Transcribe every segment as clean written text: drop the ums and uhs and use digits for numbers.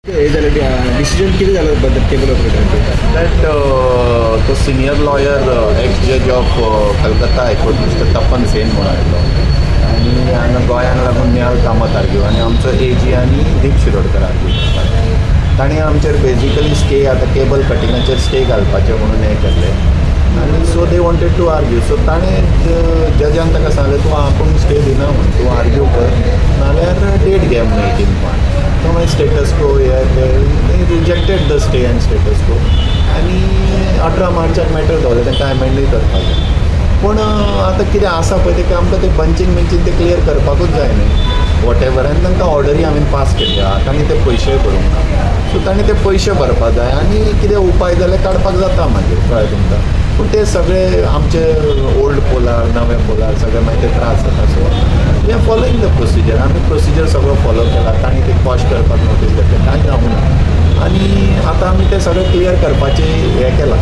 हे जालें, डिसिजन कितें जालें केबल ऑपरेटरांचेर? That तो senior lawyer, ex judge of Calcutta High Court, Mister Tapan Sen म्हणून आयलो आनी हांगा गोंयांक लागून निहाल कामत आर्ग्यू आनी आमचो ए जी आनी दीप शिरोडकर आर्ग्यू करतात. तांणी आमचेर बेजिकली स्टे, आतां केबल कटिंगाचेर स्टे घालपाचें म्हणून हें केल्लें आनी so they wanted to argue. So ताणें जजान ताका सांगलें, तूं आपूण स्टे दिना म्हूण, तूं आर्ग्यू कर नाल्यार डेट घे म्हणून 18 मार्च. तो मागीर स्टेटस को हे ते rejected the stay and status quo आनी 18 मार्चाक मॅटर दवरलें. तांकां अमेंडूय करपाक जाय. पूण आतां कितें आसा पळय तें आमकां तें बंचींग बिंचींग तें क्लियर करपाकूच जाय न्ही, what ever. आनी तांकां ऑर्डरी हांवें पास केल्ली आहा. तांणी ते पयशेय भरूंक ना. सो तांणी ते पयशे भरपाक जाय आनी कितें उपाय जाल्यार काडपाक जाता मागीर, कळ्ळें तुमकां? पूण ते सगळे आमचे ओल्ड पोलार, नवे पोलार, सगळे मागीर ते त्रास जाता. So we are following the procedure. आमी प्रोसिजर सगळो फॉलो केला. तांणी ते क्वॉश करपाक नोटीस घेतले, कांय जावंक ना आनी आतां आमी ते सगळें क्लियर करपाचें हें केलां.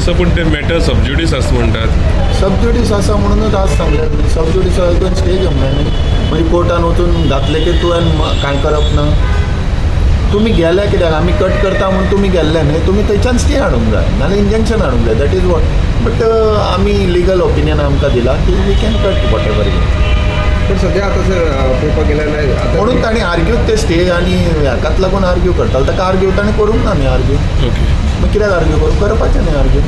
सर, पूण ते मॅटर सबज्युडीस आसा म्हणटात. सबज्युडीस आसा म्हणूनच आज सांगलें. सबज्युडीस आसा, तुवें स्टे घेवंक जाय न्ही. मागीर कोर्टान वचून घातलें की तुवें कांय करप ना. तुमी गेले कित्याक? आमी कट करता म्हूण तुमी गेल्ले न्ही. तुमी थंयच्यान स्टे हाडूंक जाय नाल्यार इंजंक्शन हाडूंक जाय. That is what. But आमी लिगल ओपिनियन आमकां दिलां की we can cut whatever. पण सध्या आतां सर पळोवपाक गेल्यार आतां म्हणून तांणी आर्ग्यू ते स्टे आनी हाकाच लागून आर्ग्यू करताले. ताका आर्ग्यू ताणें करूंक ना न्ही आर्ग्यू. मागीर कित्याक आर्ग्यू करूं? करपाचें न्ही आर्ग्यू.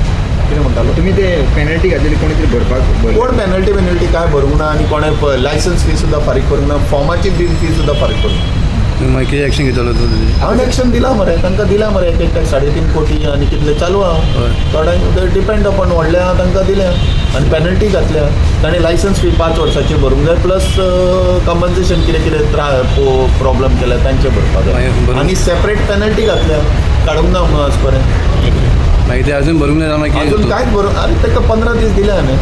कितें म्हणटालो? तुमी ते पेनल्टी घातलेली, कोणी तरी भरपाक कोण पेनल्टी पेनल्टी काय भरूंक ना आनी कोणें लायसन्स फी सुद्दां फारीक करूंक ना, फॉर्माची बील फी सुद्दां फारीक करूंक ना. मागीर कितें एक्शन घेतलो तूं तुजी? हांवें एक्शन दिलां मरे, तांकां दिलां मरे. एक एकट्याक 3.5 कोटी आनी कितले चालू आहा. थोड्यांक डिपेंड अपॉन व्हडले आहा तांकां दिल्या आनी पेनल्टी घातल्या. तांणी लायसन्स फी 5 वर्साची भरूंक जाय, प्लस कंपन्सेशन कितें कितें प्रॉब्लम केल्या तांचे भरपाक जाय. मागीर आनी सेपरेट पेनल्टी घातल्या, काडूंक ना म्हणून आज पर्यंत. मागीर ते अजून भरूंक जाय मागीर? अजून कितें? कांयच भरूंक. आरे, ताका 15 दीस दिले हांवें.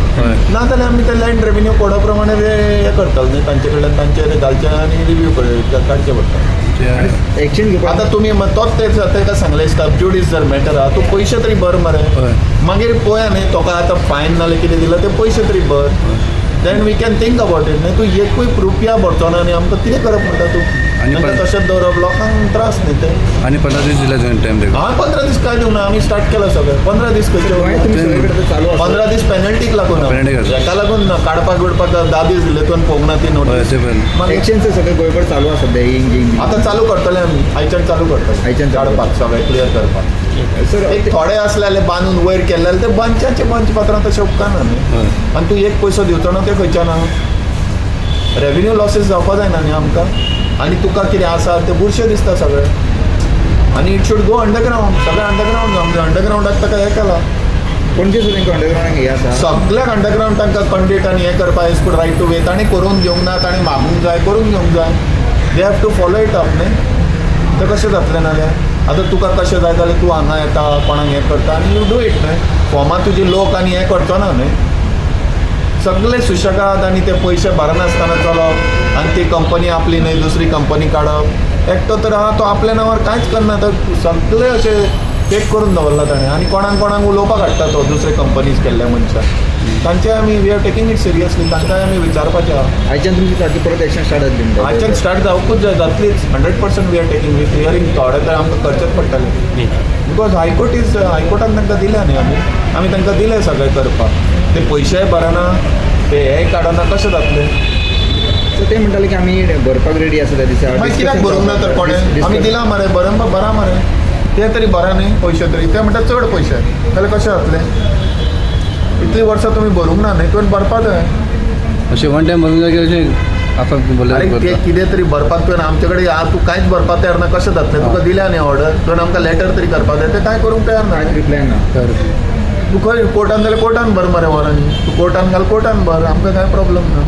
ना जाल्यार आमी ते लँड रेवेन्यू कोडा प्रमाणे ते हें करतले न्ही, तांचे कडल्यान तांचेर घालचें आनी रिव्यू काडचें पडटा. एक्शन घेवपाक आतां तुमी तोच ते ताका सांगलें, सबज्युडीस जर मॅटर आहा, तूं पयशे तरी भर मरे. मागीर पळया न्ही, तुका आतां फायन नाल्यार कितें दिलां ते पयशे तरी भर, then we can think about it. न्ही, तूं एकूय रुपया भरचो ना आनी आमकां कितें करप म्हणटा तूं? आनी तांकां तशेंच दवरप, लोकांक त्रास न्ही ते. आनी 15 दीस दिले तुवें टायम ताका? हांवें 15 दीस काय दिवना. आमी स्टार्ट केला सगळें. 15 दीस खंयचे गोंयांत उरले? तुमी सगळे कडेन चालू आसा. 15 दीस पेनल्टीक लागून. पेनल्टीक आसा. हेका लागून ना. काडपाक बिडपाक 10 दीस दिले, तुवें पळोवंक ना ती नोटीस. ते पण. मागीर एक्शन सगळे गोंयभर चालू आसा सध्या ही आतां चालू करतले आमी, आयच्यान चालू करतले. आयच्यान चालू. काडपाक, सगळें क्लियर करपाक. सर, एक थोडे आसले जाल्यार बांदून वयर केल्ले जाल्यार ते बंचाचे बंच पात्रां, तशें उपकारना न्ही. आनी तूं एक पयसो दिवचो ना, ते खंयच्यान रेवेन्यू लॉसीस जावपा जायना न्ही आमकां. आनी तुका कितें आसा ते बुरशें दिसता सगळें आनी it should go underground. सगळें अंडरग्रावंड जावंक जाय. अंडरग्रावंडाक ताका हें केलां. पणजे सुद्दां तांकां अंडरग्रावंडाक हे आसा. सगळ्याक अंडरग्रावंड तांकां कंडीट आनी हें करपा एज रायट टू वे तांणी करून घेवंक ना. तांणी मागूंक जाय, करून घेवंक जाय. They have to follow it up न्ही. तें कशें जातलें नाल्यार? आतां तुका कशें जाय जाल्यार तूं हांगा येता, कोणाक हें करता आनी you do it न्हय. फॉर्मां तुजी लोक आनी हें करचो ना न्हय. सगळे सुशेगाद आनी ते पयशे भरनासतना चलप आनी ती कंपनी आपली न्हय, दुसरी कंपनी काडप. एकटो तर आहा, तो आपल्या नांवार कांयच करना. तर सगळे अशे फेक करून दवरला ताणें आनी कोणाक कोणाक उलोवपाक हाडटा तो दुसरे कंपनीज केल्ल्या मनशाक. तांचे आमी, we are taking it seriously. तांकांय आमी विचारपाचें आहा. आयच्यान तुमची सारकी परत एक्शन स्टार्ट जातली म्हणटा. आयच्यान स्टार्ट जावकूच जाय, जातलीच 100%. We are taking with clearing. थोडे तर आमकां करचेच पडटलें because high court is हायकोर्टान तांकां दिल्या न्ही. आमी आमी तांकां दिले सगळें करपाक. ते पयशेय भरना, ते हेय काडना, कशें जातलें? सो ते म्हणटाले की आमी भरपाक रेडी आसा त्या दिसा. मागीर कित्याक भरूंक ना तर कोणें? आमी दिला मरे, बरें बरा मरे, ते तरी बरा न्ही पयशे तरी. ते म्हणटा चड पयशे जाल्यार कशें जातलें? इतलीं वर्सां तुमी भरूंक ना न्ही, तुवें भरपा जाय. अशें वन टायम भरूंक जाय की अशें आतां आरे, भरल्यार? ते कितें तरी भरपाक तुवें आमचे कडेन तूं कांयच भरपाक तयार ना, कशें जातलें? तुका दिल्या न्ही ऑर्डर, तुवें आमकां लेटर तरी करपाक जाय. ते कांय करूंक तयार ना. कांयच रिप्लाय ना. तूं खंय कोर्टान जाल्यार कोर्टान भर मरे व्हर आनी तूं कोर्टान घाल, कोर्टान भर, आमकां कांय प्रॉब्लम ना.